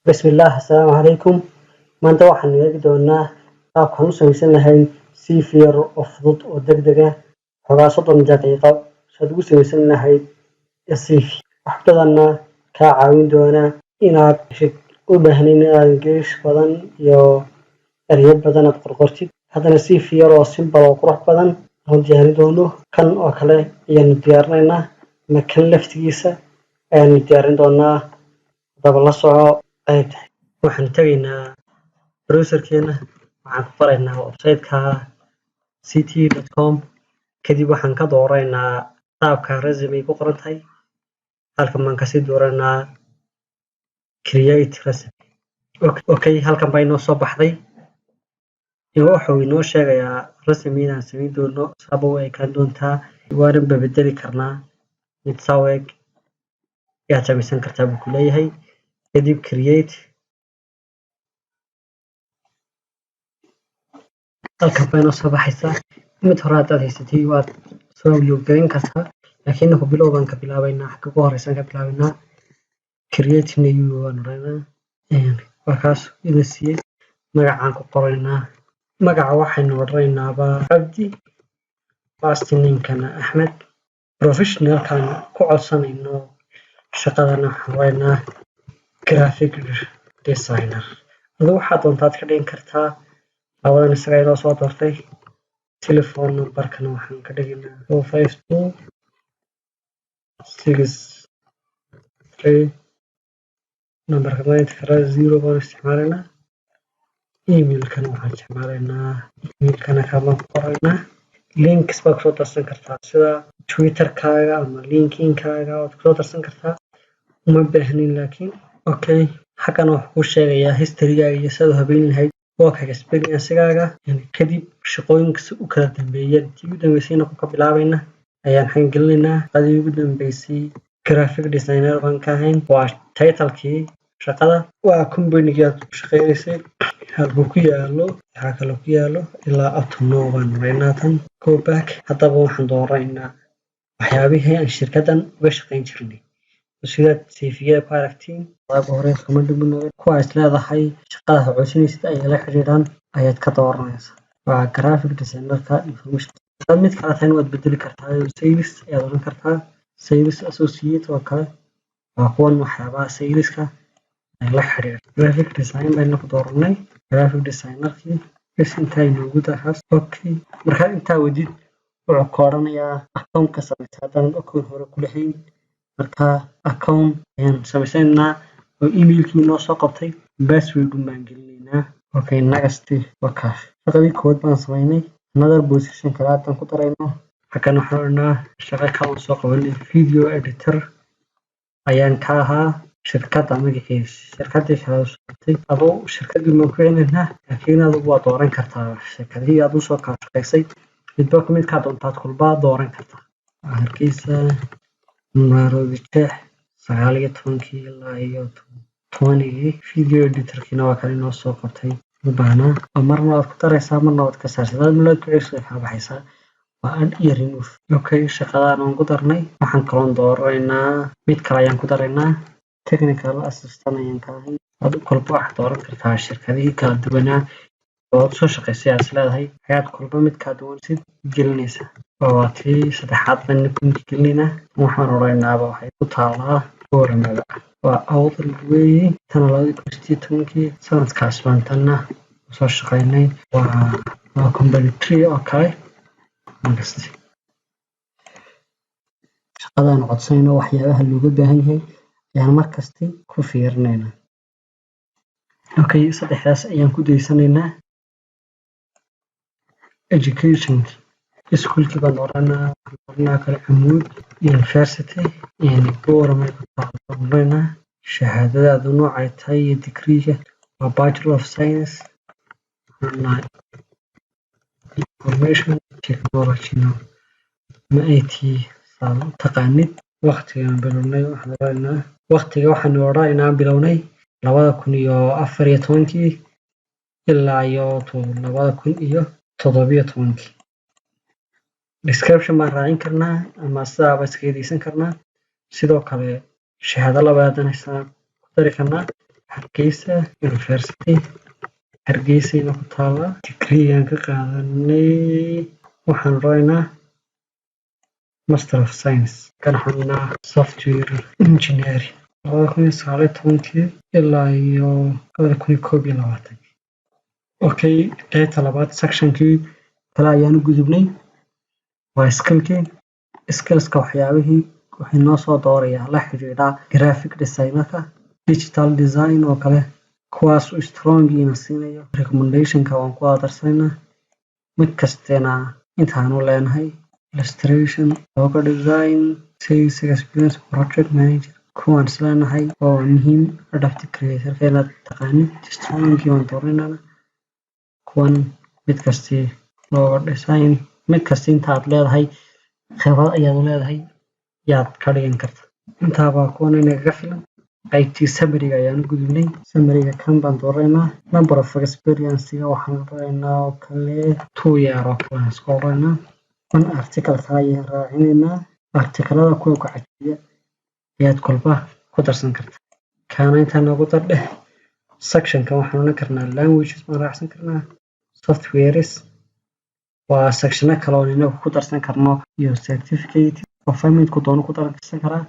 Bismillaah, assalaamu calaykum. Maanta waxaan eegi doonaa qaabkaan u samaysan lahayn CV yar oo fudud oo degdeg ah, xogaa 30 daqiiqo saad ugu samaysan lahayd CV. Wax badanna kaa caawin doona inaad heshid u baahnayn inaad English badan iyo erayo badan aad qorqortid. Haddana CV yar oo simple oo qurux badan aan diyaarin doono, kan oo kale ayaanu diyaarinaynaa ama kan laftigiisa ayaanu diyaarin doonaa. Haddaba la soco qaybta. Waxaan tegaynaa browserkeena, waxaan ku qoraynaa website-ka ct.com. Kadib waxaan ka dooraynaa qaabka resume ku qoran tahay. Halkan baan kasii dooranaa create resume. Okay, halkan baa inoo soo baxday. Wuxuu inoo sheegayaa resume inaan samayn doono, saaba u ekaan doontaa, waanan babedeli karnaa, mid saa u eg ayaad samaysan kartaa buu ku leeyahay. Kadib create. Halkan baa inoo soo baxaysaa. Mid hore haddaad haysatay waad soo upload gareyn kartaa, laakiin inaku bilow baan ka bilaabaynaa, xagga ugu horeysaan ka bilaabaynaa. Create new baan odhanaynaa. Waa kaas ina siiyey. Magacaan ku qoraynaa. Magaca waxaynu odhanaynaaba Cabdi, first name-kana Axmed. Professionalkan ku codsanayno shaqadana waxaan odhanaynaa graphic designer. Adigu waxaad doontaad ka dhigan kartaa. Labadan isaga inoo soo doortay. Telephone numberkana waxaan ka dhigaynaa 25263. Numberka maanta kale zero baan isticmaalaynaa. Emailkana waxaan isticmaalaynaa, emailkana kamaan ku qoraynaa. Links baad kusoo darsan kartaa, sida Twitterkaaga ama LinkedInkaaga waad kusoo darsan kartaa, uma baahnin laakiin. Okay, xaggan wuxuu kuu sheegayaa historygaaga iyo sidaad u habeyn lahayd work experience-gaaga. Kadib shaqooyinka si u kala dambeeyeen, tii ugu dambeysayna ku ka bilaabayna ayaan xaggan gelinaynaa. Shaqadii ugu dambeysay graphic designer baan ka ahayn, waa titlekii shaqada, waa companygii aad ku shaqeynaysay, halkuu ku yaalo, waxaa kaloo ku yaalo ilaa up to now baan maraynaa tan. Go back. Haddaba waxaan dooraynaa waxyaabihii aan shirkaddan uga shaqeyn jirnay. Sidaad CV-yada ku aragtiin, ugu hore iskuma dhibno. Kuwa is leedahay shaqada codsanaysid ay la xiriiraan ayaad ka dooranaysaa. Waa graphic designerka information. Hadaad mid kale tahayna waad bedeli kartaa, sales ayaad odhan kartaa, sales associate oo kale. Waa kuwan waxyaabaha saleska ay la xiriira. Graphic design baynu ku dooranay, graphic designerkii bes intaa inoogu dahaas. Okay, markaad intaa wadid wuxuu ka odhanayaa account ka samaysa haddaanan account hore ku lahayn. Marka account ayaan samaysanaynaa oo emailkii noo soo qabtay, password un baan gelinaynaa. Okay, next. Waa kaas, shaqadii koowaad baan samaynay. Another position kale haddaan ku darayno, xaggan waxaan odhanaa shaqo kale soo qabanay, video editor ayaan ka ahaa shirkadda magaciisa, shirkaddii kale soo qabtay. Adoo shirkaddii baan ku celinaynaa, laakiin adigu waa dooran kartaa shirkadihii aad usoo kala shaqaysay, midba midkaa doontaad kulbaa dooran kartaa. Hargeysa, Nairobi Jeex, 19-kii ilaa iyo 20-gii. Video editorkiina waa kan inoo soo qabtay u baahnaa. Oo marna waad ku daraysaa, marna waad ka saaraysaa, marna waad ku celisaa, kaa baxaysaa. Waa add iyo remove. Okay, shaqadaan waan ku darnay. Waxaan kaloon dooranaynaa mid kale ayaan ku daraynaa, technical assistant ayaan ka ahay. Adigu kolba waxaad dooran kartaa shirkadihii kala duwanaa oo aad soo shaqaysay aad is leedahay, ayaad kolba midkaa duwansid gelinaysaa. Oo waa tii saddexaad baynu gelinaynaa. Waxaan odhanaynaba waxay ku taalaa Booramaba, waa Awdal weeye. Tana 2018-kii, sanadkaas baan tanna soo shaqaynay. Waa company tree oo kale. Markasta shaqadaan codsanayno waxyaabaha looga baahan yahay ayaan markasti ku fiirinaynaa. Okay, saddexdaas ayaan ku daysanaynaa. Education, iskuulkii baan dooranaa, waxaan dooranaa kale Camuud University, Boorama ku taalo dooranaa. Shahaadadaadu noocay tahay iyo digriiga waa Bachelor of Science Information Technology ama IT saad u taqaanid. Waqtigaan bilownay waxaan odhanaynaa, waqtiga waxaanu odhanaynaa bilownay 2014-kii ilaa iyo 2017-kii. Description baan raacin karnaa ama sidaaba iskaga daysan karnaa. Sidoo kale shahaado labaad haddaan haysanaa ku dari karnaa. Hargeysa. Hargeysa University, Hargeysayna ku taalaa. Digrigaan ka qaadanay waxaan odhanaynaa Master of Science, kana xubnaa Software Engineering, 2019-kii ilaa iyo 2021-kii. Okay, qaybta labaad, sectionkii kale ayaan u gudubnay, waa skillkii. Skillska waxyaabihii waxay noo soo doorayaa la xidhiidha graphic designerka, digital design oo kale, kuwaas strong ina siinayo. Recommendationka waan ku adarsanayna mid kastena intaanu leenahay: illustration, logo design, sales experience, project manager, kuwaan isleenahay oo muhiim. Adobe Creatorka inaad taqaanid, strong waan dooranayna. Kuwan mid kasti, logo design, mid kasti inta aad leedahay khibrad ayaad u leedahay yaad ka dhigan karta. Intaabaa kuwan inagaga filan. Qaybtii summary-ga ayaan u gudubnay. Summary-ga kan baan dooraynaa. Number of experience-ga waxaan odhanaynaa oo kale 2 year oo kale aan iska odhanaynaa. One article kale ayaan raacinaynaa. Articlada kuwa ku cajiya ayaad kolba ku darsan karta. Kaana intaa noogu dar dheh. Sectionka waxaan odhan karnaa languages baan raacsan karnaa, softwares waa sectiono kale oon inagu ku darsan karno, iyo certificate. Qofa midku doono ku darsan karaa.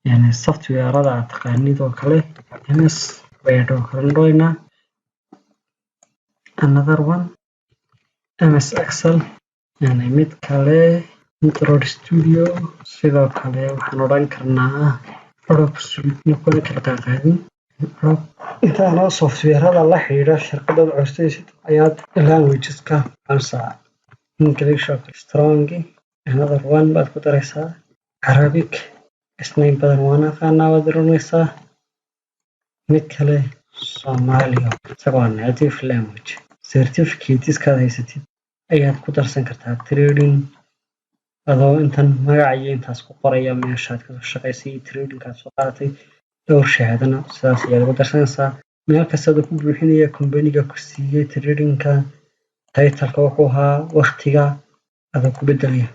Yani softwareada aad taqaanid oo kale, MS Word oo kale odhanaynaa. Another one, MS Excel, yani mid kale Android Studio. Sidoo kale waxaan odhan karnaa Adobe Suite, kuna kala qaaqaadin. Intaana softwareada la xidhiidha shirkadaad codsanaysid ayaad languageska ansa English oo kale strong. Another one baad ku daraysaa, Arabic isna in badan waan aqaanaa waad oranaysaa. Mid kale Soomaaliga, isagoo native language. Certificateskaad haysatid ayaad ku darsan kartaa, training, adoo intan magac iyo intaas ku qoraya meeshaad kasoo shaqaysay iyo trainingkaad soo qaadatay. Dhowr shahaadana sidaas ayaad ugu darsanaysaa. Meel kastaad ku buuxinaya companyga ku siiyey trainingka, titleka wuxuu ahaa, waqtiga adoo ku bedelaya.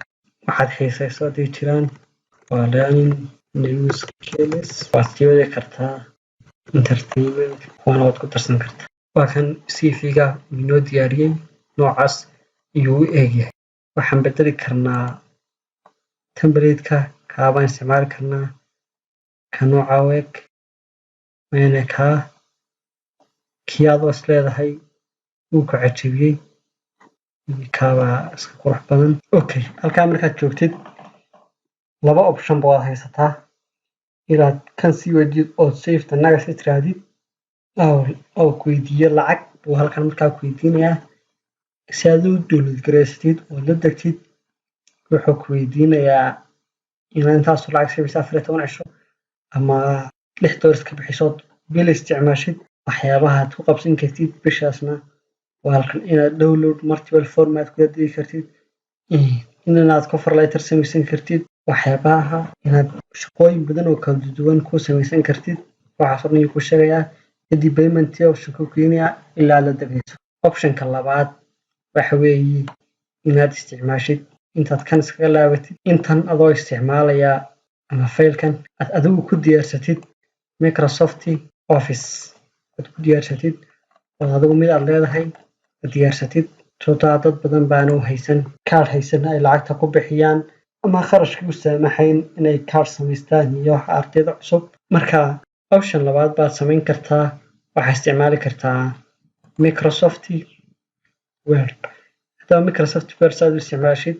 Waxaad xiisayso hadday jiraan waa learning new skills, waad sii wadi kartaa. Entertainment, kuwana waad ku darsan kartaa. Waa kan CV-ga inoo diyaariyey, noocaas ayuu u eegyahay. Waxaan bedeli karnaa template-ka, kaabaan isticmaali karnaa, ka nooca u eg mayne, kaa kii adoo is leedahay wuu ku cajabiyey, kaabaa iska qurux badan. Okay, halkaa markaad joogtid laba option ba waad haysataa: inaad kan sii wadid ood save the next tiraahdid oo ku weydiiyo lacag buu halkan markaa ku weydiinayaa si aad u download garaysatid oo la degtid. Wuxuu ku weydiinayaa inaad intaasoo lacag siibaysa 14 cisho ama $6 ka bixisood bil isticmaashid. Waxyaabaha aad ku qabsan kartid bishaasna waa halkan: inaad download multiple format kula degi kartid, inaad cover letter samaysan kartid, waxyaabaha inaad shaqooyin badan oo kala duwan ku samaysan kartid. Waxaas oo dhan ayuu ku sheegayaa. Kadib payment option ku keenayaa ilaa aad la degayso. Optionka labaad waxa weeye inaad isticmaashid, intaad kan iskaga laabatid, intan adoo isticmaalaya ama faylkan aad adigu ku diyaarsatid Microsoft Office, aad ku diyaarsatid oo adigu mid aad leedahay aad diyaarsatid. Sababtoo ah dad badan baana u haysan kaar, haysan ay lacagta ku bixiyaan ama kharashka u saamaxayn inay kaar samaystaan iyo wax ardayda cusub. Marka option labaad baad samayn kartaa, waxaa isticmaali kartaa Microsoft Word. Haddaba Microsoft Word saad u isticmaashid,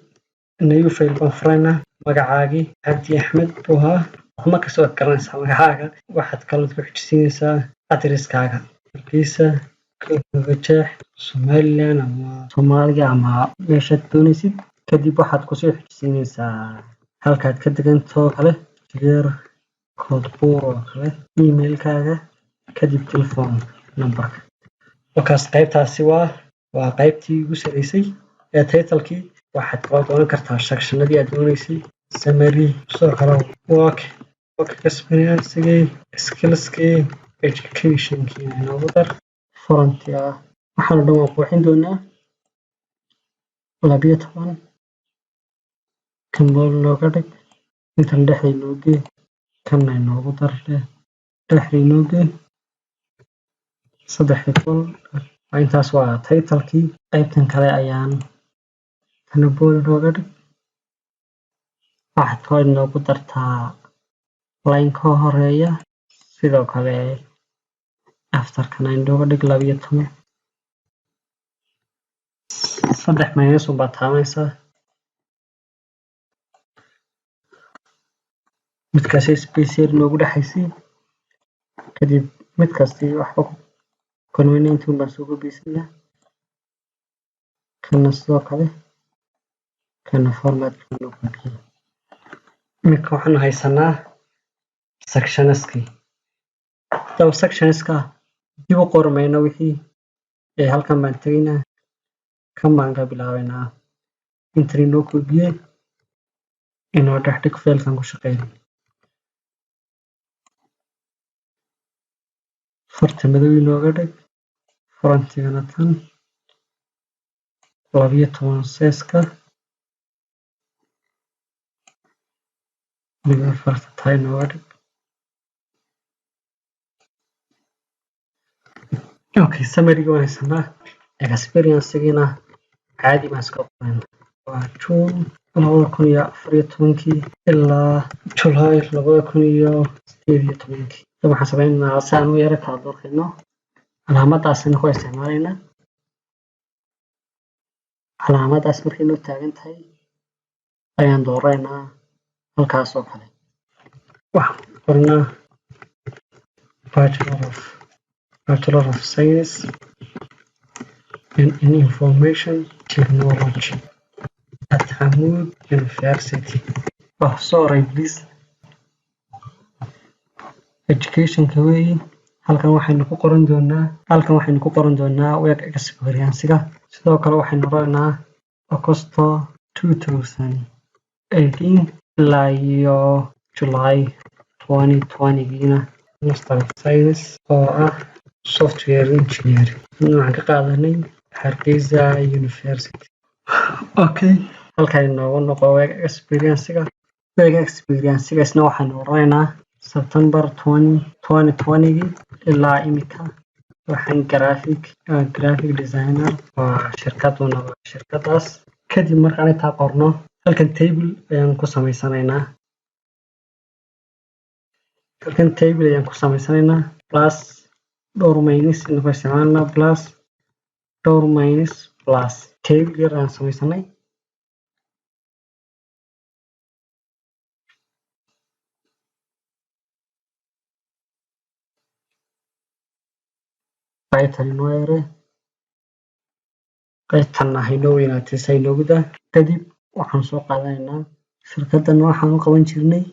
new file baan furaynaa. Magacaagii Cabdi Axmed buu ahaa, kuma kasta waad garanaysaa magacaaga. Waxaad kaloo ku xijisiinaysaa addresskaaga: Hargeysa, Jeex, Somaliland ama Soomaaliga ama meeshaad doonaysid. Kadib waxaad kusoo xijisiinaysaa halkaad ka degantoo kale, Jigeer, Koodbuur oo kale, emailkaaga, kadib telephone numberka. Wakaas, qaybtaasi waa qaybtii ugu saraysay ee titlekii. Waxaad kaloo doonan kartaa sectionadii aad doonaysay: summary, sidoo kale work experience-gii, skillskii, educationkii inoogu dar, fontiga. Waxaan oo dhan waan qurxin doonaa. 12 kan bold nooga dhig, intan dhexda inoo gee, kanna inoogu dar, dhexda inoo gee. 3 waa intaas, waa titlekii. Qaybtan kale ayaan tana bold nooga dhig. Waxaad kaloo inoogu dartaa line ka horeeya. Sidoo kale afterkana inooga dhig 12. Saddex minus un baad taabanaysaa. Midkaasi space yar inoogu dhexaysay. Kadib mid kastii waxba convenient un baan soo kordhisanaa. Kana sidoo kale, kana formatka inoo kordhiyay. Iminka waxaanu haysanaa sectionskii. Haddaba sectionska dib u qori mayno wixii ee halkan baan tegaynaa, kan baan ka bilaabaynaa. Intan inoo kordhiyey, inoo dhex dhig filekan ku shaqeynay. Farta madow inooga dhig, fontigana tan 12 sizeka, weliba farta taa inooga dhig. Okay, summary-ga waan haysanaa. Experience-giina caadi baan iska qoraynaa. Waa June 2014-kii ilaa July 2018-kii. Waxaan sameynaynaa si aan u yara kala durkino, calaamadaasina ku isticmaalaynaa. Calaamadaas markay noo taagan tahay ayaan dooraynaa halkaas oo kale. Waxaan qornaa Bachelor of Science in Information Technology at Hamud University. Oh, sorry, please. Educationka weeyi. Halkan waxaynu ku qoran doonaa work experience-ga. Sidoo kale waxaynu qoranaa Augusto 2018 ilaa iyo July 2020-giina Master of Science oo ah Software Engineering waxaan ka qaadanay Hargeysa University. Okay, halkan inoogu noqo work experience-ga. Work experience-ga isna waxaynu oranaynaa September 2020-gii ilaa imika waxaan graphic designer, waa shirkaduna waa shirkadaas. Kadib markaan intaa qorno, halkan table ayaan ku samaysanaynaa. Halkan table ayaan ku samaysanaynaa, plus dhowr minus inagoo isticmaalnaa, plus dhowr minus plus table yar ayaan samaysanay. Qaybtan inoo yare, qaybtanna haynoo weynaatay si haynoogu daa. Kadib waxaan soo qaadanaynaa shirkaddan waxaan u qaban jirnay,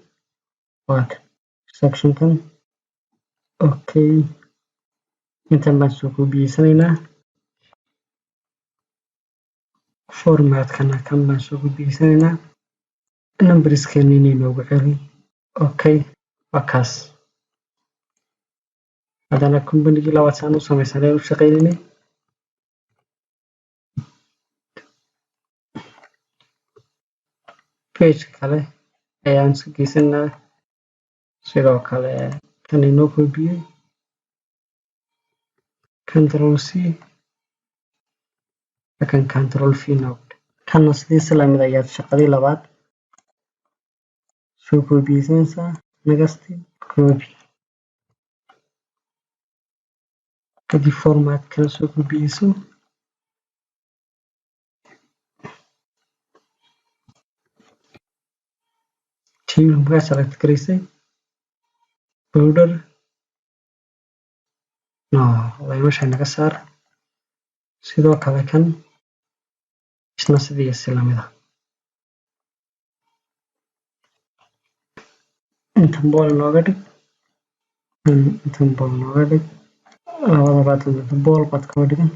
waa kan sectionkan. Okay, intan baan soo koobiyeynaynaa, formatkana kan baan soo koobiyeynaynaa, numberskeena inay noogu celi. Okay, waa kaas. Haddana companygii labaad saan u samaysanay u shaqeynaynay. Page kale ayaan iska geysanaa. Sidoo kale kan inoo koobiyey, Control C, kan Control V noogu. Kanna sidiisa lamid ayaad shaqadii labaad soo koobiyeysanaysaa. Next, copy. Kadib format kana soo koobiyeyso. Table markaa select garaysay, border no, laymasha naga saar. Sidoo kale kan isna sidii si lamid ah. Intan bold nooga dhig, intan bold nooga dhig, labadaba bold baad kaga dhigan.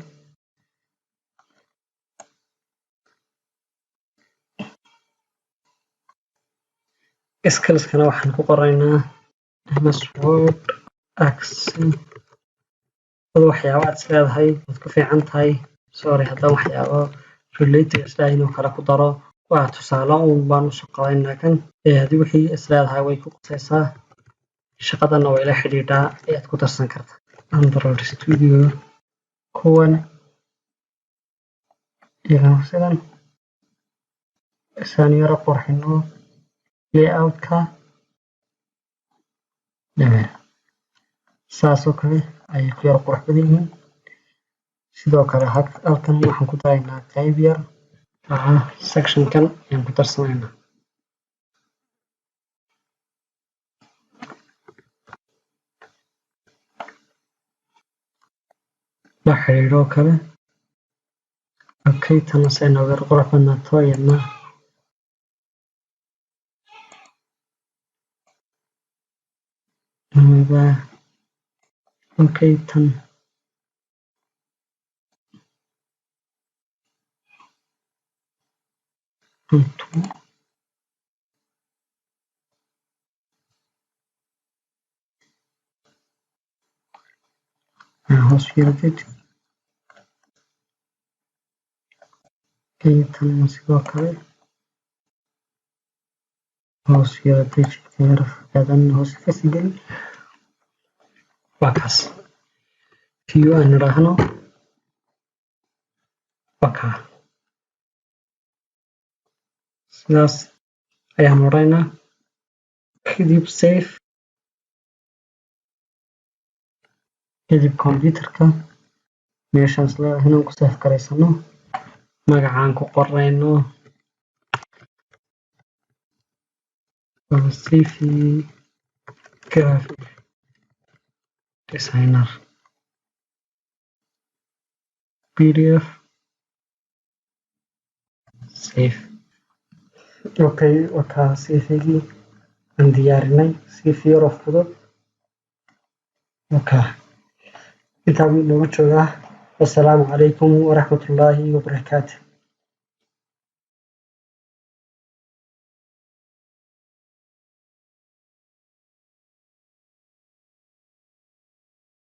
Skillskana waxaan ku qoraynaa MS Word, Excel, dad waxyaabo aad is leedahay waad ku fiican tahay. Sorry, haddaan waxyaabo related isleeyahay inuu kale ku daro, waa tusaale uun baan usoo qaadaynaa kan. Ee haddii wixii is leedahay way ku qusaysaa, shaqadana way la xidhiidhaa, ayaad ku darsan kartaa. Android Studio kuwan iyagana sidan isaan yara qurxino layout-ka saasoo kale ayay ku yara qurux badan yihiin. Sidoo kale halkan waxaan ku daraynaa qayb yar section-kan ayaan ku darsanaynaa. La xiriiroo kale. Okay, tana si ay nooga yara qurux badnaato iyadna okay tan two hoos yara deji. Okay, tan sidoo kale hoos yara deji, yara fogaadan hoos kasii geli. Waa kaas view aan nidhaahno, waa kaa sidaas ayaan odhanaynaa. Kadib save, kadib computerka meeshaan isla inaan ku save garaysano, magacaan ku qorayno CV graphic designer PDF save. Okay, waa kaa CV-gii aan diyaarinay, CV yaroo fudud. Okay, intaa buu inooga joogaa. Wassalaamu calaykum waraxmatullaahi wabarakaatu.